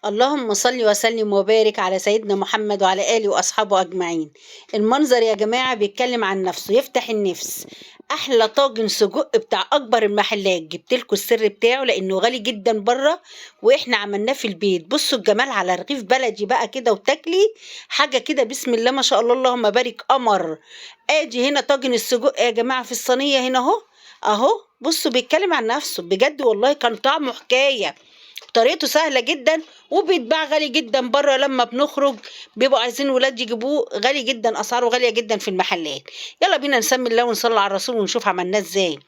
اللهم صل وسلم وبارك على سيدنا محمد وعلى آله وأصحابه أجمعين. المنظر يا جماعة بيتكلم عن نفسه، يفتح النفس. أحلى طاجن سجق بتاع أكبر المحلات، جبتلكوا السر بتاعه لأنه غالي جدا بره وإحنا عملناه في البيت. بصوا الجمال على رغيف بلدي بقى كده، وتاكلي حاجة كده بسم الله ما شاء الله اللهم بارك قمر. ادي هنا طاجن السجق يا جماعة في الصينية هنا اهو اهو. بصوا بيتكلم عن نفسه بجد والله، كان طعمه حكاية، طريقته سهلة جدا وبيتباع غالي جدا بره. لما بنخرج بيبقوا عايزين ولاد يجيبوه غالي جدا، اسعاره غالية جدا في المحلات. يلا بينا نسمي الله ونصلي على الرسول ونشوف عملناه ازاي.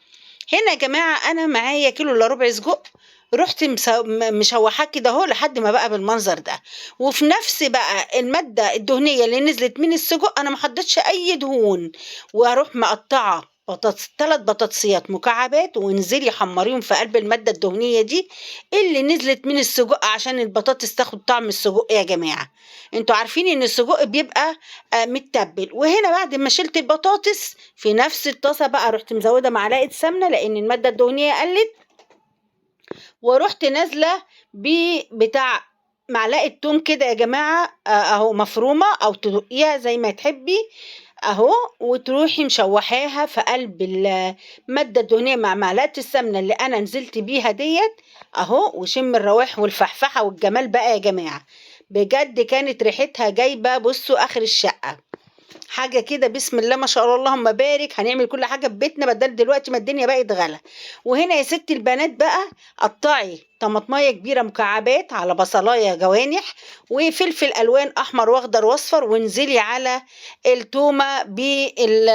هنا يا جماعة انا معايا كيلو الا ربع سجق، رحت مشوحاه كده اهو لحد ما بقى بالمنظر ده. وفي نفس بقى المادة الدهنية اللي نزلت من السجق انا ما حطيتش اي دهون، واروح مقطعة بطاطس، 3 بطاطسيات مكعبات، وانزلي حمريهم في قلب المادة الدهنية دي اللي نزلت من السجق عشان البطاطس تاخد طعم السجق يا جماعة. انتوا عارفين ان السجق بيبقى متبل. وهنا بعد ما شلت البطاطس في نفس الطاسة بقى رحت مزودة معلقة سمنة لان المادة الدهنية قلت، ورحت نازلة بتاع معلقة توم كده يا جماعة، اهو مفرومة او تدقيها زي ما تحبي اهو، وتروحي مشوحاها في قلب المادة الدهنية مع معلقة السمنة اللي انا نزلت بيها ديت اهو. وشم الروايح والفحفحة والجمال بقى يا جماعة، بجد كانت ريحتها جايبة بصوا اخر الشقة، حاجة كده بسم الله ما شاء الله اللهم بارك. هنعمل كل حاجة في بيتنا بدل دلوقتي ما الدنيا بقت غلا. وهنا يا ست البنات بقى قطعي طماطمايه كبيرة مكعبات على بصلايه جوانح وفلفل الوان احمر واخضر واصفر، وانزلي على التومه بال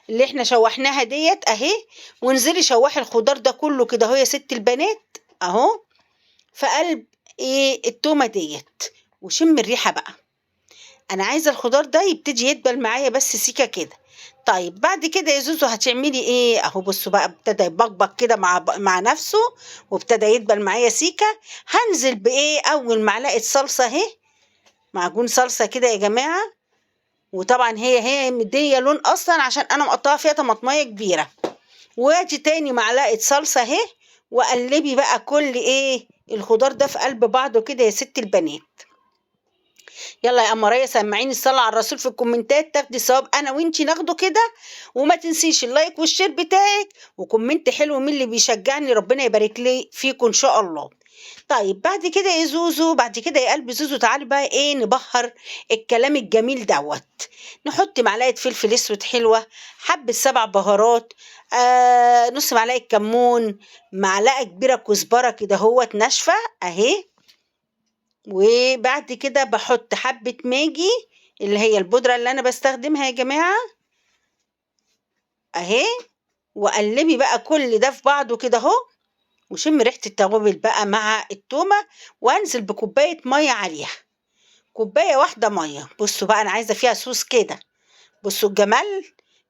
اللي احنا شوحناها ديت اهي، وانزلي شوحي الخضار ده كله كده اهو يا ست البنات اهو في قلب ايه التومه ديت. وشم الريحة بقى، انا عايزه الخضار ده يبتدي يدبل معايا بس سيكه كده. طيب بعد كده يا زوزو هتعملي ايه؟ اهو بصوا بقى ابتدى يبقبق كده مع نفسه وابتدى يدبل معايا سيكه. هنزل بايه؟ اول معلقه صلصه اهي، معجون صلصه كده يا جماعة، وطبعا هي مديه لون اصلا عشان انا مقطعه فيها طماطمايه كبيرة. وادي تاني معلقه صلصه اهي، وقلبي بقى كل ايه الخضار ده في قلب بعضه كده يا ست البنات. يلا يا قمرية سمعيني الصلاة على الرسول في الكومنتات، تاخدي الثواب انا وانتي ناخده كده. وما تنسيش ال like وال share بتاعك و comment حلو من اللي بيشجعني، ربنا يبارك لي فيكم ان شاء الله. طيب بعد كده يا زوزو، بعد كده يا قلب زوزو، تعالي بقى ايه نبهر الكلام الجميل دوت. نحط معلقة فلفل اسود حلوة، حبة 7 بهارات، نص معلقة كمون، معلقة كبيرة كزبرة كده اهوت ناشفة اهي. وبعد كده بحط حبة ماجي اللي هي البودرة اللي أنا بستخدمها يا جماعة أهي، وقلبي بقى كل ده في بعضه كده أهو، وشم ريحة التوابل بقى مع التومة. وأنزل بكوباية مية عليها، كوباية واحدة مية. بصوا بقى أنا عايزة فيها صوص كده، بصوا الجمال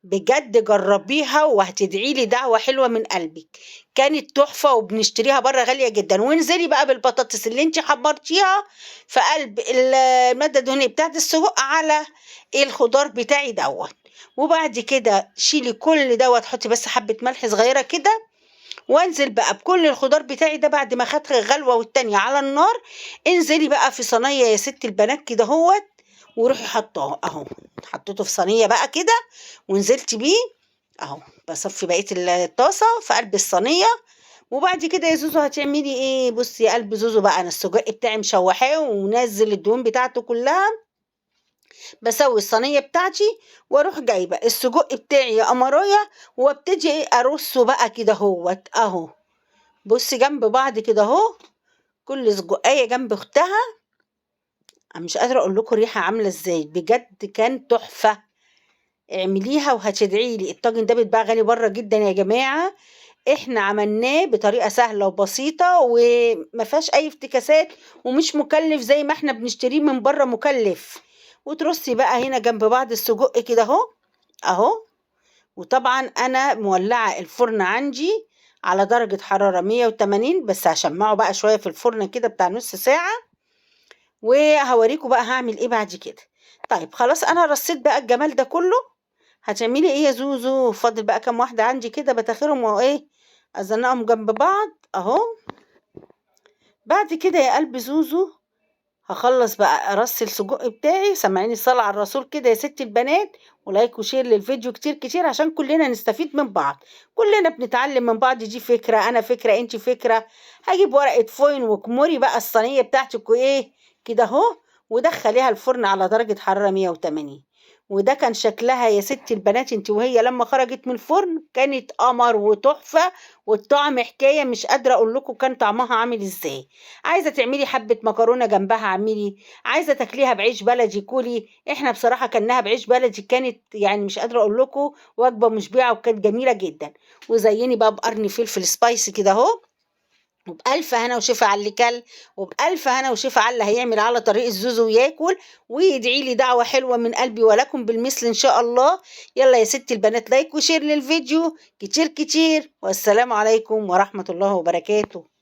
بجد، جربيها وهتدعي لي دعوة حلوة من قلبك. كانت تحفة وبنشتريها بره غالية جدا. وانزلي بقى بالبطاطس اللي انت حمرتيها في قلب المادة الدهنية بتاعت السجق على الخضار بتاعي دوت. وبعد كده شيلي كل دوت، حطي بس حبة ملح صغيرة كده، وانزل بقى بكل الخضار بتاعي ده بعد ما خدت غلوة والتانية على النار. انزلي بقى في صينية يا ست البنات كده اهوت، وروحي حطاه اهو، حطيته في صينية بقى كده ونزلت بيه اهو، بصفي بقية الطاسة في قلب الصينية. وبعد كده يا زوزو هتعملي ايه؟ بصي يا قلب زوزو بقى، انا السجق بتاعي مشوحاه ونزل الدهون بتاعته كلها، بسوي الصينية بتاعتي واروح جايبة السجق بتاعي يا قمرايه، وابتدي ايه ارصه بقى كده اهوت اهو. بصي جنب بعض كده اهو، كل سجقايه جنب اختها. انا مش قادرة اقول لكم الريحة عاملة ازاي، بجد كان تحفة. اعمليها وهتدعي لي. الطاجن ده بيتباع غالي بره جدا يا جماعة، احنا عملناه بطريقة سهلة وبسيطة وما فيهاش اي افتكاسات ومش مكلف زي ما احنا بنشتريه من بره مكلف. وترصي بقى هنا جنب بعض السجق كده اهو اهو. وطبعا انا مولعة الفرن عندي على درجة حرارة 180، بس هشمعه بقى شوية في الفرن كده بتاع نص ساعة، وهوريكم بقى هعمل ايه بعد كده. طيب خلاص انا رصيت بقى الجمال ده كله. هتعملي ايه يا زوزو؟ فاضل بقى كام واحدة عندي كده بتاخرهم وايه ازنقهم جنب بعض اهو. بعد كده يا قلب زوزو هخلص بقى رص السجق بتاعي. سامعيني الصلاة على الرسول كده يا ست البنات، و like و share للفيديو كتير كتير عشان كلنا نستفيد من بعض، كلنا بنتعلم من بعض. دي فكرة، أنا فكرة، أنت فكرة. هجيب ورقة foil وكموري بقى الصينية بتاعتك وإيه كده أهو، ودخليها الفرن على درجة حرارة 180. وده كان شكلها يا ست البنات انت وهي لما خرجت من الفرن، كانت قمر وتحفة، والطعم حكاية مش قادرة اقول لكم كان طعمها عامل ازاي. عايزة تعملي حبة مكرونة جنبها اعملي، عايزة تاكليها بعيش بلدي كلي. احنا بصراحة كلناها بعيش بلدي، كانت يعني مش قادرة اقول لكم وجبة مشبعة وكانت جميلة جدا. وزيني بقى بقرن فلفل spicy كده اهو، وبألف هنا وشفا على اللي كل، وبألف هنا وشفا على اللي هيعمل على طريق الزوزو وياكل ويدعي لي دعوة حلوة من قلبي، ولكم بالمثل إن شاء الله. يلا يا ست البنات like و share للفيديو كتير كتير، والسلام عليكم ورحمة الله وبركاته.